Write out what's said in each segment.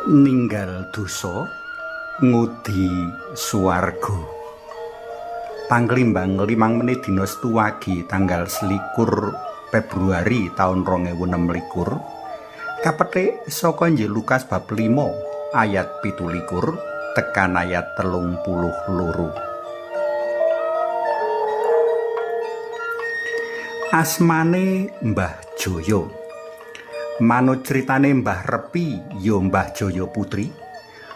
Ninggal dosa ngudi swarga. Panglimbang 5 menit dina Setu Wage tanggal 21 Februari taun 2026 kapethik saka Injil Lukas bab 5 ayat 17 tekan ayat 32. Asmane Mbah Jaya. Manut critane Mbah Repi ya Mbah Jaya Putri.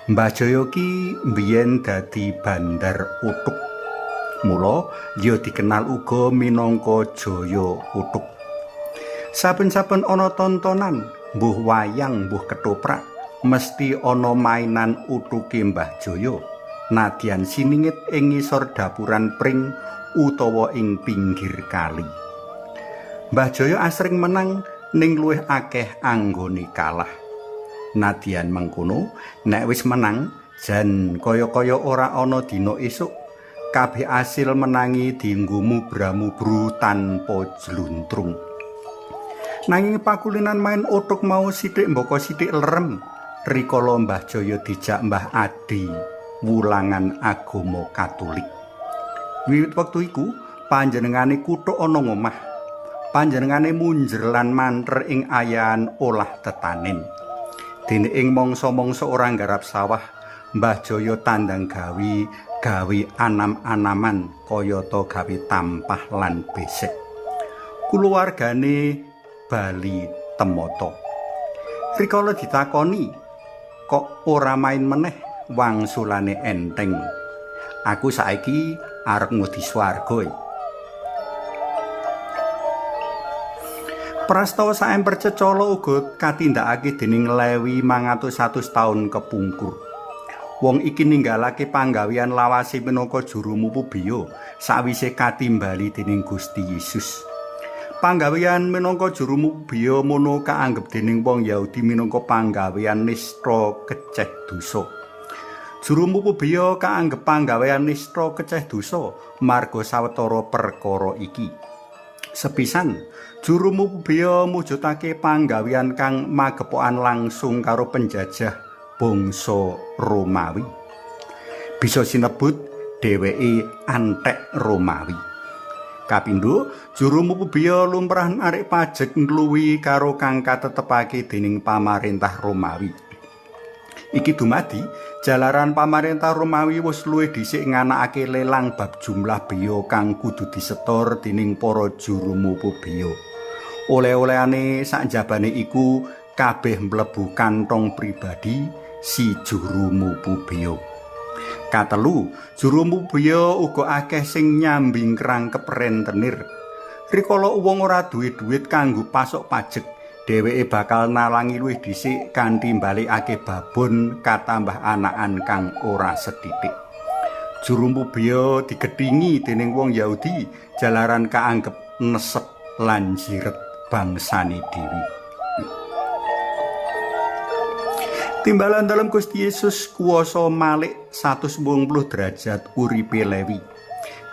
Mbah Jaya ki mbiyen dadi bandar utuk. Mula ya dikenal uga minangka Jaya Utuk. Saben-saben ana tontonan, mbuh wayang, mbuh ketoprak, mesti ana mainan utuke Mbah Jaya. Nadyan siningit ing ngisor dapuran pring utawa ing pinggir kali. Mbah Jaya asring menang ning luwih akeh anggone kalah. Nadyan mengkono, nek wis menang, jan kaya-kaya ora ana dina esuk. Kabeh asil menangi dienggo mubra-mubru tanpa jluntrung. Nanging pakulinan main utuk mau sithik mbaka sithik lerem rikala Mbah Jaya dijak Mbah Adi wulangan agama Katolik. Wiwit wektu iku panjenengane kuthuk ana ngomah. Panjenengane munjer lan manter ing ayahan olah tetanen. Dene ing mangsa-mangsa ora nggarap sawah, Mbah Jaya tandang gawe gawe anam-anaman kayata gawe tampah lan besek. Kulawargane bali temata. Rikala ditakoni kok ora main meneh, wangsulane enteng. Aku saiki arep ngudi swarga. Prastawa saemper cecala uga katindakake dening Lewi mangatus-atus taun kepungkur. Wong iki ninggalake panggawean lawase minangka juru mupu beya sawise katimbali dening Gusti Yesus. Panggawean minangka juru mupu beya mono kaanggep dening wong Yahudi minangka panggawean nista keceh dosa. Juru mupu beya kaanggep panggawean nista keceh dosa marga sawetara perkara iki. Sepisan, juru mupu beya mujudake panggawean kang magepokan langsung karo penjajah bangsa Romawi. Bisa sinebut dheweke antek Romawi. Kapindho, juru mupu beya lumrah narik pajek ngluwihi karo kang katetepake dening pamarentah Romawi. Iki dumadi jalaran pamarentah Romawi wis luwih dhisik nganakake lelang bab jumlah beya kang kudu disetor dening para juru mupu beya. Oleh-olehane sakjabane iku kabeh mlebu kantong pribadi si juru mupu beya. Katelu, juru mupu beya uga akeh sing nyambi ngrangkep rentenir. Rikala wong ora duwe duit kanggo pasok pajek, dheweke bakal nalangi luwih dhisik kanthi mbalikake babon katambah anakan kang ora sethithik. Juru mupu beya digethingi dening wong Yahudi jalaran kaanggep nesep lan jiret bangsane dhewe. Timbalan dalem Gusti Yesus kuwasa malik 180 derajat uripe Lewi.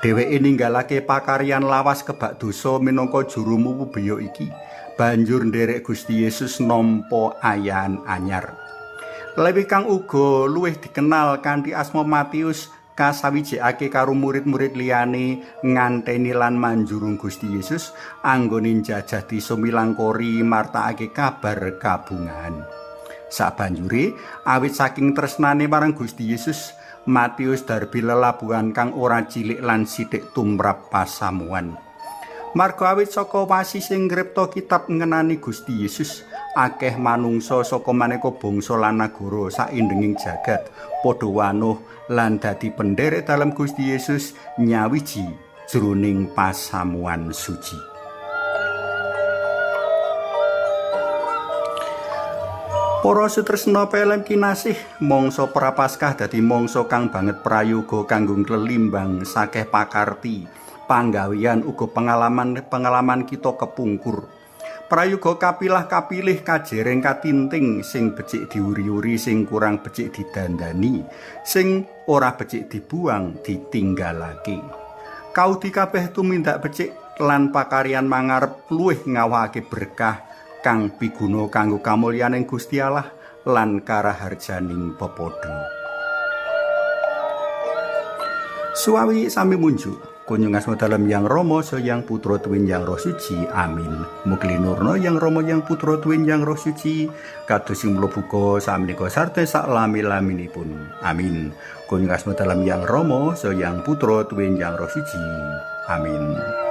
Dheweke ninggalake pakaryan lawas kebak dosa minangka juru mupu beya iki, banjur nderek Gusti Yesus nampa ayahan anyar. Lewi kang uga luwih dikenal kanthi asma Matius kasawijekake karo murid-murid liyane nganteni lan manjurung Gusti Yesus anggone njajah desa milangkori martakake kabar kabungahan. Sabanjure, awit saking tresnane marang Gusti Yesus, Matius darbi lelabuhan kang ora cilik lan sithik tumrap pasamuan. Marga awit saka wasi sing ngripta kitab ngenani Gusti Yesus, akeh manungsa saka maneka bangsa lan nagara saindenging jagat padha wanuh lan dadi penderek dalem Gusti Yesus nyawiji jroning pasamuan suci. Para sutresna pelem kinasih, mangsa Prapaskah dadi mangsa kang banget prayoga kanggo nglelimbang sakeh pakarti, panggawean uga pengalaman-pengalaman kita kepungkur. Prayoga kapilah-kapilih kajereng katinting sing becik diuri-uri, sing kurang becik didandani, sing ora becik dibuang ditinggalake. Kaudi kabeh tumindak becik lan pakaryan mangarep luwih ngawahake berkah Kang piguna kanggo kamulyaning Gusti Allah lan karaharjaning pepadha. Suwawi sami munjuk. Kunjung asma dalem Yang Rama Yang Putra tuwin Yang Roh Suci. Amin. Mugi linurna Yang Rama Yang Putra tuwin Yang Roh Suci kados sing mula buka samenika sarta sak lami-laminipun. Amin. Kunjung asma dalem Yang Rama Yang Putra tuwin Yang Roh Suci. Amin.